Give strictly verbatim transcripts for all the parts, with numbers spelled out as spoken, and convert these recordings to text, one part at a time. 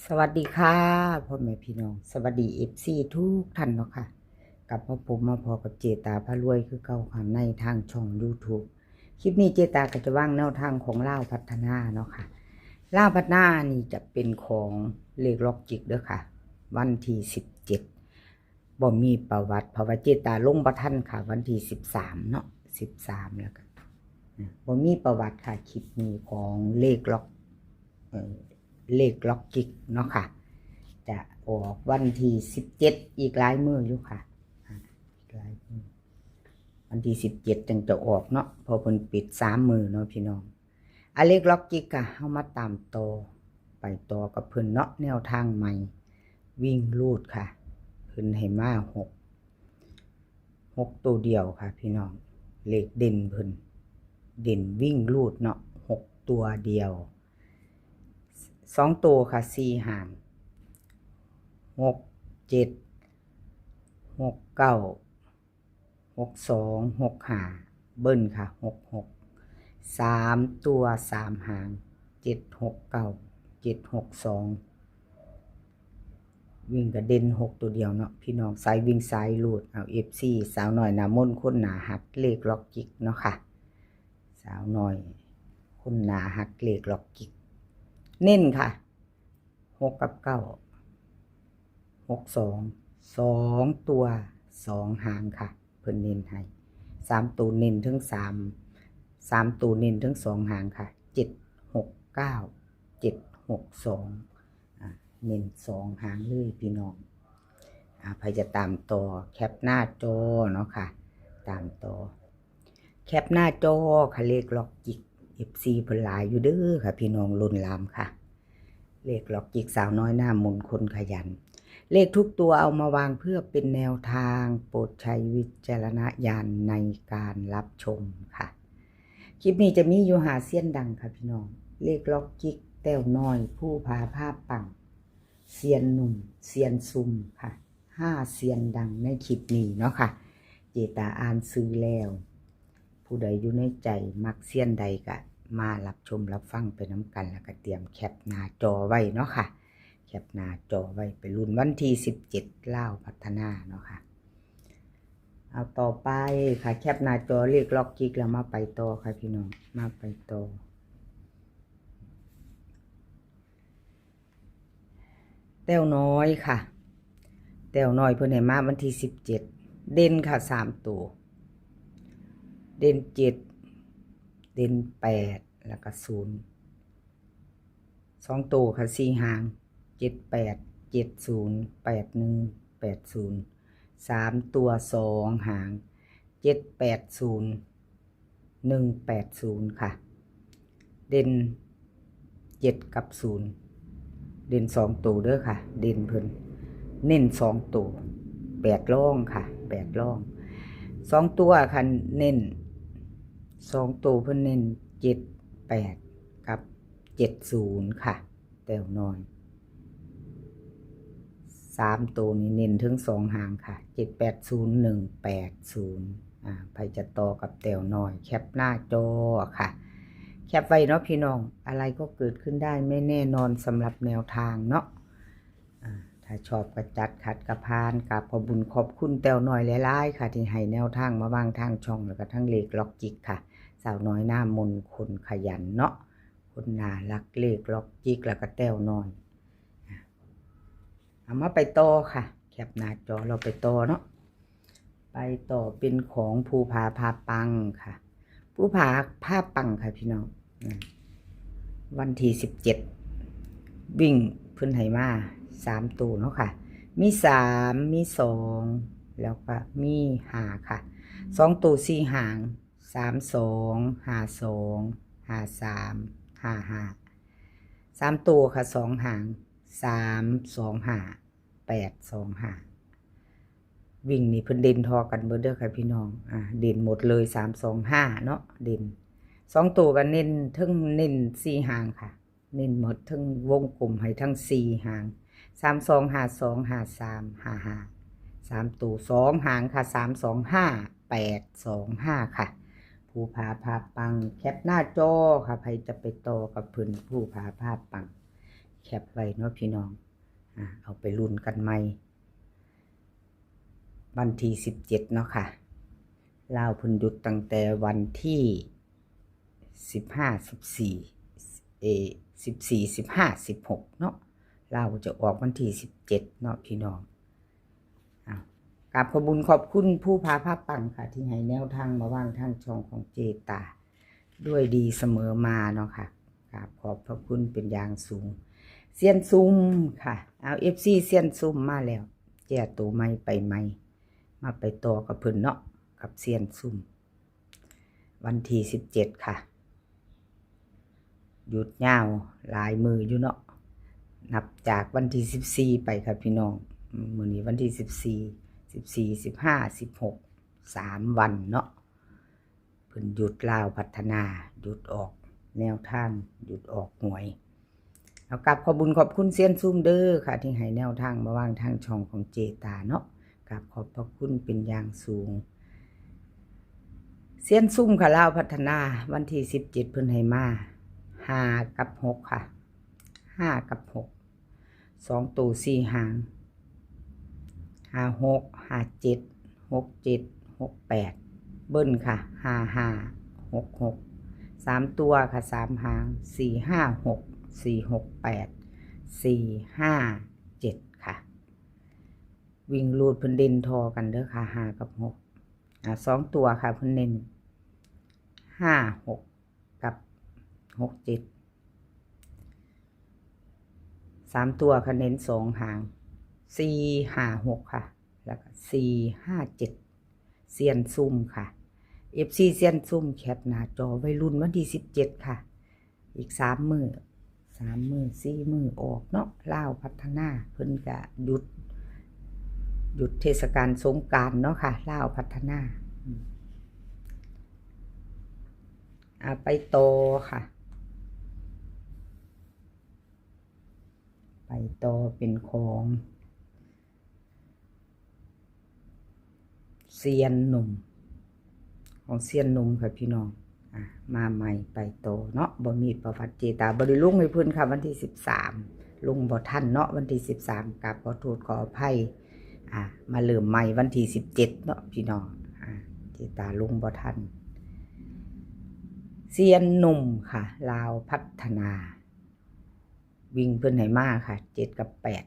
สวัสดีค่ะ พ่อแม่พี่น้อง สวัสดี เอฟซี ทุกท่านเนาะค่ะ กลับมาพบมาพอกับเจตาพารวยคือเก่าค่ะ ในทางช่อง YouTube คลิปนี้เจตาก็จะวางแนวทางของลาวพัฒนาเนาะค่ะ ลาวพัฒนานี่จะเป็นของเลขล็อกจิกเด้อค่ะ วันที่สิบเจ็ด บ่มีประวัติ เพราะว่าเจตาลงบ่ทันค่ะ วันที่สิบสามเนาะ สิบสาม แล้วก็ อ่ะ บ่มีประวัติค่ะ คลิปนี้ของเลขล็อก เอ่อ เลขล็อกจิกเนาะค่ะ จะออกวันที่สิบเจ็ด อีกหลายมื้ออยู่ค่ะ อ่ะ อีกหลายมื้อ วันที่สิบเจ็ดจั่งจะออกเนาะ เพราะเพิ่นปิดสามมื้อเนาะพี่น้อง อ่ะ เลขล็อกจิกค่ะ เฮามาตามต่อ ไปต่อกับเพิ่นเนาะ แนวทางใหม่ วิ่งรูดค่ะ เพิ่นให้มาหก หกตัวเดียวค่ะพี่น้อง เลขเด่นเพิ่น เด่นวิ่งรูดเนาะ หกตัวเดียว สองตัวค่ะ สี่หาง หกเจ็ด หกเก้า หกสอง หกห้า เบิ้ลค่ะ หกหก สามตัว สามหาง เจ็ดหกเก้า เจ็ดหกสอง วิ่งกะเด่นหกตัวเดียวเนาะพี่น้อง สายวิ่งสายรูด เอา เอฟซี สาวน้อยหน้ามนต์คนหน้าฮักเลขล็อกจิกเนาะค่ะ สาวน้อยคนหน้าฮักเลขล็อกจิก เน้นค่ะ หกกับเก้า หกสอง สองตัว สองหางค่ะ เพิ่นเน้นให้ สามตัวเน้นทั้งสาม สามตัวเน้นทั้งสองหางค่ะ เจ็ดหกเก้า เจ็ดหกสอง อ่ะ เน้นสองหางเลยพี่น้อง อ่ะ ใครจะตามต่อ แคปหน้าจอเนาะค่ะ ตามต่อ แคปหน้าจอค่ะ เลขล็อกจิก เอฟซี เพิ่นหลายอยู่เด้อค่ะ พี่น้องล้นหลามค่ะ เลขล็อกจิกสาวน้อยหน้ามนต์คนขยัน เลขทุกตัวเอามาวางเพื่อเป็นแนวทาง โปรดใช้วิจารณญาณในการรับชมค่ะ คลิปนี้จะมีอยู่ห้าเซียนดังค่ะพี่น้อง เลขล็อกจิกแต้วน้อย ภูผาพาปัง เซียนหนุ่ม เซียนซุ่มค่ะ ห้าเซียนดังในคลิปนี้เนาะค่ะ เจตาอ่านชื่อแล้ว ผู้ใดอยู่ในใจมักเซียนใดก็มารับชมรับฟังไปนำกัน แล้วก็เตรียมแคปหน้าจอไว้เนาะค่ะ แคปหน้าจอไว้ไปลุ้นวันที่สิบเจ็ด ลาวพัฒนาเนาะค่ะ เอาต่อไปค่ะ แคปหน้าจอเลขล็อกจิกแล้วมาไปต่อค่ะพี่น้อง มาไปต่อ แต้วน้อยค่ะ แต้วน้อยเพิ่นให้มาวันที่สิบเจ็ด เด่นค่ะ สามตัว เด่นเจ็ด เด่นแปด แล้วก็ศูนย์ สองตัวค่ะ สี่หาง เจ็ดแปด เจ็ดศูนย์ แปดหนึ่ง แปดศูนย์ สามตัว สองหาง เจ็ดแปดศูนย์ หนึ่งแปดศูนย์ค่ะ เด่นเจ็ดกับศูนย์ เด่นสองตัวเด้อค่ะ เด่นเพิ่น เน้นสองตัว แปดรองค่ะ แปดรอง สองตัวค่ะ เน้น สองตัวเพิ่นเน้น เจ็ดแปด กับ เจ็ดศูนย์ค่ะ แต้วน้อย สามตัวนี้เน้นถึงสองหางค่ะ เจ็ดแปดศูนย์ หนึ่งแปดศูนย์ อ่า ไผจะต่อกับแต้วน้อย แคปหน้าจอค่ะ แคปไว้เนาะพี่น้อง อะไรก็เกิดขึ้นได้ไม่แน่นอนสำหรับแนวทางเนาะ อ่า ถ้าชอบก็จัด ขัดก็ผ่าน กราบขอบบุญขอบคุณแต้วน้อยหลายๆค่ะ ที่ให้แนวทางมาวางทางช่อง แล้วก็ทั้งเลขล็อกจิกค่ะ สาวน้อยหน้ามนต์คนขยันเนาะ คนน่าฮักเลขล็อกจิก แล้วก็แต้วน้อย อ่ะ เอามาไปต่อค่ะ แคปหน้าจอเราไปต่อเนาะ ไปต่อเป็นของภูผาพาปังค่ะ ภูผาพาปังค่ะพี่น้อง อืม วันที่สิบเจ็ด วิ่งเพิ่นให้มาสามตัวเนาะค่ะ มีสาม มีสอง แล้วก็มีห้าค่ะ สองตัว สี่หาง สามสอง ห้าสอง ห้าสาม ห้าห้า สามตัวค่ะ สองหาง สามสองห้า แปดสองห้า วิ่งนี่เพิ่นเด่นทอกันเบิดเด้อค่ะพี่น้อง อ่า เด่นหมดเลย สามสองห้า เนาะ เด่น สองตัวก็เน้น เทิงเน้นสี่หางค่ะ เน้นหมด เทิงวงกลมให้ทั้งสี่หาง สามสอง ห้าสอง ห้าสาม ห้าห้า สามตัว สองหางค่ะ สามสองห้า แปดสองห้า ค่ะ ภูผาพาปัง แคปหน้าจอค่ะ ไผจะไปต่อกับเพิ่น ภูผาพาปัง แคปไว้เนาะพี่น้อง อ่า เอาไปลุ้นกันใหม่ วันที่สิบเจ็ดเนาะค่ะ ลาวเพิ่นหยุดตั้งแต่วันที่สิบห้า สิบสี่ เออ สิบสี่ สิบห้า สิบหกเนาะ ลาวจะออกวันที่สิบเจ็ดเนาะพี่น้อง อ้าว กราบขอบบุญขอบคุณผู้พาพาปังค่ะ ที่ให้แนวทางมาวางทางช่องของเจตา ด้วยดีเสมอมาเนาะค่ะ กราบขอบพระคุณเป็นอย่างสูง เซียนซุ่มค่ะ เอา เอฟซี เซียนซุ่มมาแล้ว แก้ตัวใหม่ไปใหม่ มาไปต่อกับเพิ่นเนาะ กับเซียนซุ่ม วันที่สิบเจ็ดค่ะ หยุดยาวหลายมื้ออยู่เนาะ นับจากวันที่สิบสี่ไปค่ะพี่น้อง มื้อนี้วันที่สิบสี่ สิบสี่ สิบห้า สิบหก สามวันเนาะ เพิ่นหยุดลาวพัฒนา หยุดออกแนวทาง หยุดออกหวย เอากราบขอบบุญขอบคุณเซียนซุ่มเด้อค่ะ ที่ให้แนวทางมาวางทางช่องของเจตาเนาะ กราบขอบพระคุณเป็นอย่างสูง เซียนซุ่มค่ะ ลาวพัฒนา วันที่สิบเจ็ดเพิ่นให้มา ห้า กับ หก ค่ะ ห้า กับ หก สองตัวสี่หาง ห้าหก ห้าเจ็ด หกเจ็ด หกแปด เบิ้ลค่ะ ห้าห้า หกหก สามตัวค่ะ สามหาง สี่ห้าหก สี่หกแปด สี่ห้าเจ็ด ค่ะ วิ่งรูดเพิ่นเด่นทอกันเด้อค่ะ ห้า กับ หก อ่า สองตัวค่ะ เพิ่นเน้น ห้าหก กับ หกเจ็ด สามตัวค่ะ เน้นสองหาง สี่ห้าหก ค่ะ แล้วก็ สี่ห้าเจ็ด เซียนซุ่มค่ะ เอฟซี เซียนซุ่ม แคปหน้าจอไว้ลุ้นวันที่สิบเจ็ดค่ะ อีกสามมื้อ สามมื้อ สี่มื้อออกเนาะ ลาวพัฒนา เพิ่นก็หยุด หยุดเทศกาลสงกรานต์เนาะค่ะ ลาวพัฒนา อืม อ่ะ ไปต่อค่ะ ไปต่อเป็นของ เซียนหนุ่ม ของเซียนหนุ่มค่ะพี่น้อง อ่ะ มาใหม่ไปต่อเนาะ บ่มีประวัติเจตา บ่ได้ลงให้เพิ่นค่ะ วันที่สิบสาม ลงบ่ทันเนาะ วันที่สิบสาม กราบขอโทษขออภัย อ่ะ มาเริ่มใหม่วันที่สิบเจ็ดเนาะพี่น้อง อ่ะ เจตาลงบ่ทัน เซียนหนุ่มค่ะ ลาวพัฒนา วิ่งเพิ่นให้มาค่ะ เจ็ด กับ แปด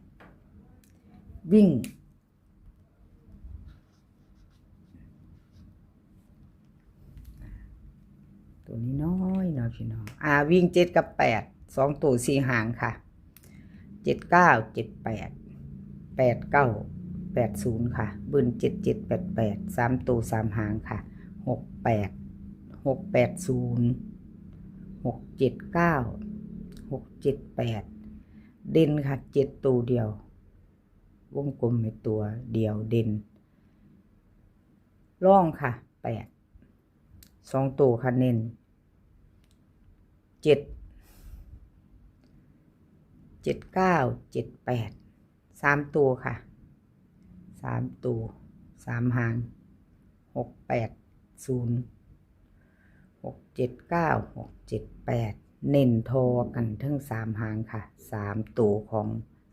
วิ่ง ตัวนี้น้อยเนาะพี่น้อง อ่า วิ่ง เจ็ด กับ แปด สองตัวสี่หางค่ะ เจ็ดเก้า เจ็ดแปด แปดเก้า แปดศูนย์ ค่ะ เบิ้ล เจ็ดเจ็ด แปดแปด สามตัวสามหางค่ะ หกแปด หกแปดศูนย์ หกเจ็ดเก้า หกเจ็ดแปด เด่นค่ะ เจ็ดตัวเดียว วงกลมให้ตัวเดียวเด่น รองค่ะ แปด สองตัวค่ะ เน้น เจ็ด เจ็ดเก้า เจ็ดแปด สามตัวค่ะ สามตัว สามหาง หกแปดศูนย์ หกเจ็ดเก้า หกเจ็ดแปด เน้นทอกันทั้งสามหางค่ะ สามตัวของ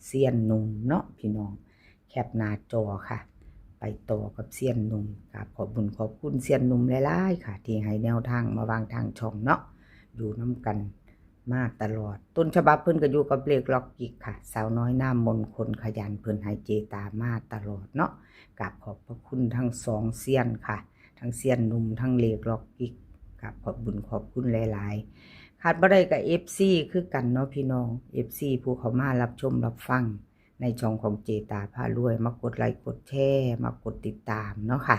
เซียนหนุ่มเนาะพี่น้อง แคปหน้าจอค่ะ ไปต่อกับเซียนหนุ่ม กราบขอบบุญขอบคุณเซียนหนุ่มหลายๆค่ะ ที่ให้แนวทางมาวางทางช่องเนาะ อยู่นำกันมาตลอด ต้นฉบับเพิ่นก็อยู่กับเลขล็อกกิกค่ะ สาวน้อยหน้ามนต์คนขยัน เพิ่นให้เจตามาตลอดเนาะ กราบขอบพระคุณทั้งสองเซียนค่ะ ทั้งเซียนหนุ่มทั้งเลขล็อกกิก กราบขอบบุญขอบคุณหลายๆ ขาดบ่ได้กับ เอฟซี คือกันเนาะพี่น้อง เอฟซี ผู้เข้ามารับชมรับฟังในช่องของเจตาพารวย มากดไลค์กดแชร์ มากดติดตามเนาะค่ะ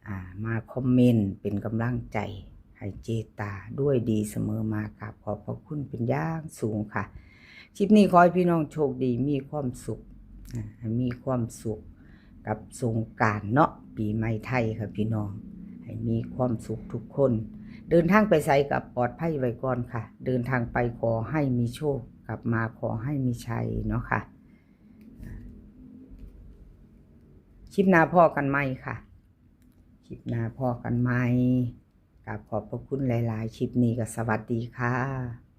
อ่า มาคอมเมนต์เป็นกำลังใจให้เจตาด้วยดีเสมอมา กราบขอบพระคุณเป็นอย่างสูงค่ะ คลิปนี้ขอให้พี่น้องโชคดีมีความสุข อ่า ให้มีความสุขกับสงกรานต์เนาะ ปีใหม่ไทยค่ะพี่น้อง ให้มีความสุขทุกคน เดินทางไปไสก็ปลอดภัยไว้ก่อนค่ะ เดินทางไปขอให้มีโชค กลับมาขอให้มีชัยเนาะค่ะ คลิปหน้าพ้อกันใหม่ค่ะ คลิปหน้าพ้อกันใหม่ กราบขอบพระคุณหลายๆ คลิปนี้ก็สวัสดีค่ะ